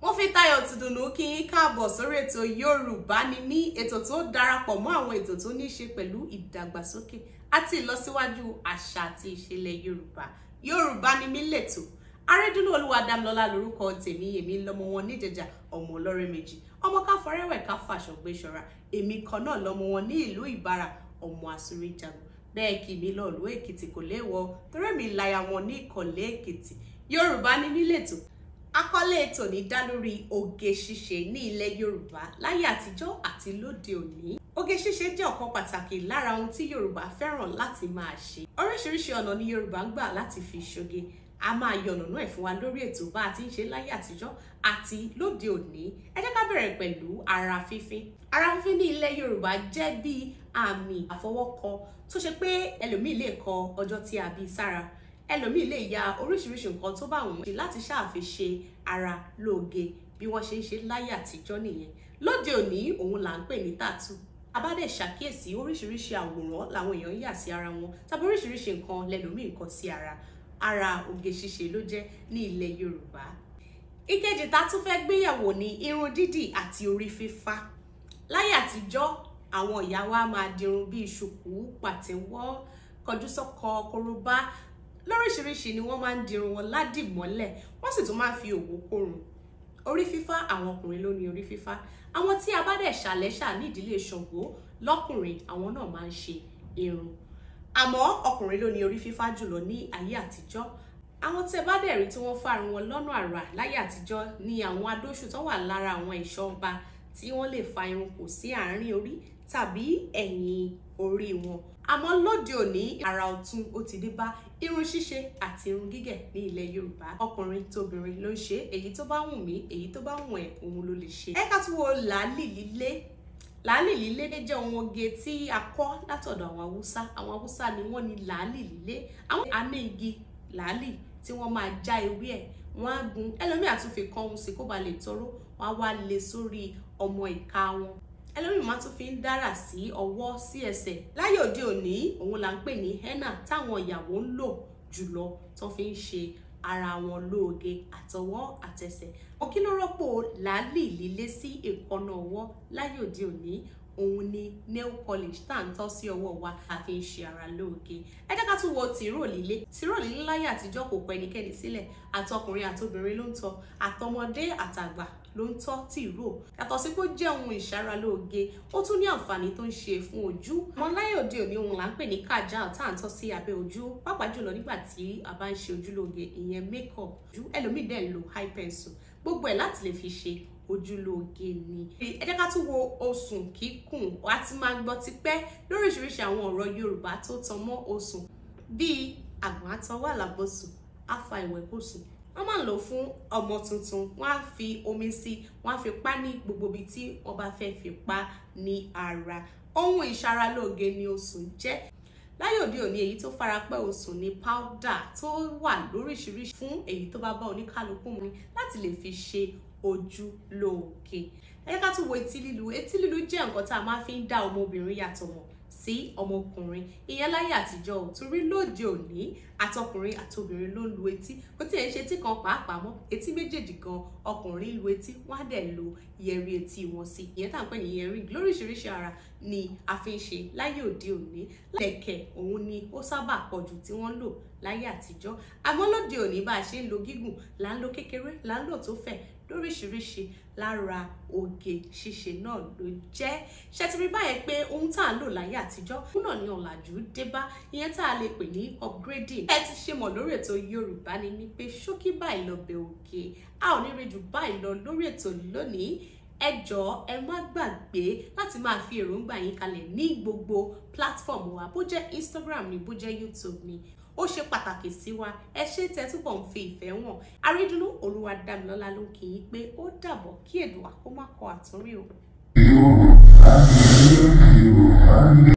Mo fi tayọ̀ tìdùnnú kí yín káàbọ̀ sórí ètò Yorùbá ni mí, ètò tó darapọ̀ mọ́ àwọn ètò tó ní í ṣe pẹ̀lú ìdàgbàsókè àti ìlọsíwájú àṣà àti ìṣẹ̀lẹ̀ Yorùbá. Yorùbá ni mí lètò. Arédùnú Olúwadámilọ́lá lórúkọ tèmi, èmi lọmọ wọn níjẹjà, ọmọ ọlọ́rẹ́ méjì, ọmọ káfọrẹ́wẹ̀ káfàṣọ gbéṣọra, èmi kan náà lọmọ wọn ní ìlú Ìbàrà, ọmọ àsúrí jagun. Bẹ́ẹ̀ kì mí lọ́ọ̀lú Èkìtì kò léèwọ̀, torí mi láya wọn ní Ìkọ̀lé Èkìtì. Yorùbá ni mí lètò. Àkọlé ètò ní dá lórí oge ṣíṣe ní ilẹ̀ Yorùbá láyé àtijọ́ àti lóde òní. Oge ṣíṣe jẹ́ ọ̀kan pàtàkì lára ohun tí Yorùbá fẹ́ràn láti máa ṣe. Oríṣiríṣi ọ̀nà ni Yorùbá ń gbà láti fi ṣoge. A máa yànnàná ẹ̀ fún wa lórí ètò bá a ti ń ṣe láyé àtijọ́ àti lóde òní. Ẹ jẹ́ ká bẹ̀rẹ̀ pẹ̀lú ara fífín. Ara fífín ní ilẹ̀ Yorùbá jẹ́ bí àmì àfọwọ́kọ tó ṣe pé ẹlòmíì lè kọ ọjọ́ tí a bí sára, ẹlòmíì lè ya oríṣiríṣi nǹkan tó bá wùn láti ṣáà fi ṣe ara lóge bí wọ́n ṣe ń ṣe láyé àtijọ́ nìyẹn. Lóde òní òun là ń pè ní tattoo. A bá dẹ̀ ṣàkíyèsí oríṣiríṣi àwòrán làwọn èèyàn ń yà sí ara wọn tàbí oríṣiríṣi nǹkan lẹlòmíì ń kọ sí ara. Ara oge ṣíṣe ló jẹ́ ní ilẹ̀ Yorùbá. Ìkejì tá tún fẹ́ gbéyàwó ni irun dídì àti orí fífá. Láyé àtijọ́ àwọn ìyá wa máa dirun bíi ṣùkú, pàtẹ́wọ́, kọjúsọ́kọ, korobá. Lóríṣiríṣi ni wọ́n máa ń dirun wọn ládìmọ́lẹ̀, wọ́n sì tún máa ń fi òwú kórun. Orí fífá, àwọn ọkùnrin ló ní orí fífá. Àwọn tí a bá dẹ̀ ṣàlẹ́ṣà ní ìdílé Ṣàngó lọ́kùnrin, àwọn náà máa ń ṣe irun. Àmọ́ ọkùnrin ló ní orí fífá jùlọ ní ayé àtijọ́. Àwọn tí ẹ bá dẹ̀ rí tí wọ́n fárun wọn lọ́nà àrà láyé àtijọ́ ni àwọn adóṣù tó wà lára àwọn ẹ̀ṣọ́ ọba tí wọ́n lè fa irun kù sí àárín orí tàbí ẹ̀yìn orí wọn. Àmọ́ lóde òní àrà ọ̀tun ó ti dé bá irun ṣíṣe àti irun gígẹ̀ ní ilẹ̀ Yorùbá. Ọkùnrin tóbìnrin ló ń ṣe, èyí tó bá wùn mí, èyí tó bá wùn ẹ́, òun ló lè ṣe. Ẹ ká tún wo làálì lílé. Làálì lílé jẹ́ ohun oge tí a kọ́ látọ̀dọ̀ àwọn Haúsá. Àwọn Haúsá ni wọ́n ní làálì lílé. Àwọn àní igi làálì tí wọ́n máa já ewé ẹ̀, wọ́n á gun, ẹlòmíì á tún fi kan ohun sí kó ba lè tóró, wọ́n á wá lé sórí ọmọ ìka wọn. Ẹlòmíì máa tún fi ń dára sí ọwọ́ sí ẹsẹ̀. Láyé òde òní òun là ń pè ní henna táwọn ìyàwó ń lò jùlọ tó fi ń ṣe ara wọn lóge àtọwọ́ àtẹsẹ̀. Kí ló rọ́pò làálì lílé sí èékánná ọwọ́ láyé òde òní? Òun ni nail polish tá à ń tọ́ sí ọwọ́ wa a fi ń ṣe ara lóge. Ẹ jẹ́ ká tún wo tìró lílé. Tìró lílé láyé àtijọ́ kò pẹ́ ẹnikẹ́ni sílẹ̀, àtọkùnrin àtobìnrin ló ń tọ́, àtọmọdé àtàgbà ló ń tọ́ tìró. Yàtọ̀ sí pé ó jẹ́ ohun ìṣaralóge, ó tún ní àǹfààní tó ń ṣe fún ojú. Àmọ́ láyé òde òní òun là ń pè ní kajal tá à ń tọ́ sí abẹ́ ojú, pàápàá jùlọ nígbà tí a bá ń ṣe ojúlóge, ìyẹn makeup. Ẹlòmíì dẹ̀ ń lo eye pencil, gbogbo ẹ̀ láti lè fi ṣe ojúlóge ni. Ẹ jẹ́ ká tún wo osùn kíkùn. A ti máa gbọ́ tipẹ́ lóríṣiríṣi àwọn ọ̀rọ̀ Yorùbá tó tan mọ́ osùn bíi àgbọ̀n àtọwọ́ àlàbòsùn, afa ìwẹ̀kọ̀sùn. Wọ́n máa ń lò fún ọmọ tuntun, wọ́n á fi omi sí, wọ́n á fi pa ní gbogbo ibi tí wọ́n bá fẹ́ fi pa ní ara. Ohun ìṣaralóge ni osùn jẹ́. Láyé òde òní èyí tó farapẹ́ osùn ni powder tó wà lóríṣiríṣi fún èyí tó bá bá oníkálukú mu láti lè fi ṣe ojúlóge. Ẹ jẹ́ ká tún wo etí lílu. Etí lílu jẹ́ nǹkan tá a máa fi ń dá ọmọbìnrin yàtọ̀ mọ̀ sí ọmọkùnrin. Ìyẹn láyé àtijọ́ ò, torí lóde òní àtọkùnrin àtobìnrin ló ń lu etí. Kò tí ẹ̀ ń ṣe etí kan pàápàá mọ́, etí méjèèjì gan ọkùnrin lu etí, wọ́n á dẹ̀ lo yẹrí etí wọn sí. Ìyẹn tá à ń pè ní earring. Lóríṣiríṣi ara ni a fi ń ṣe láyé òde òní. Lẹ̀kẹ̀ òun ni ó sábà pọ̀ jù tí wọ́n ń lò láyé àtijọ́. Àmọ́ lóde òní bá a ṣe ń lo gígùn, là ń lo kékeré, là ń lò tó fẹ̀, lóríṣiríṣi lára oge ṣíṣe náà ló jẹ́. Ṣé ti rí báyẹn pé ohun tá à ń lò láyé àtijọ́ òun náà ni ọ̀làjú dé bá, ìyẹn tá a lè pè ní upgrading. Ẹ ti ṣe mọ̀ lórí ètò Yorùbá ni mí pé ṣókí báyìí lọbẹ̀ òkè. A ò ní rí jù báyìí lọ lórí ètò lónìí. Ẹ jọ̀ọ́ ẹ má gbàgbé láti máa fi èròǹgbà yín kalẹ̀ ní gbogbo platform wa, bó jẹ́ Instagram ni, bó jẹ́ YouTube ni. Ó ṣe pàtàkì sí wa. Ẹ ṣé tẹ́ túbọ̀ ń fi ìfẹ́ wọn. Arídùnnú Olúwadámilọ́lá ló ń kí yín pé ó dàbọ̀, kí Èdùà kó má kọ àtúnrí o. Yorùbá ni mí, Yorùbá ni.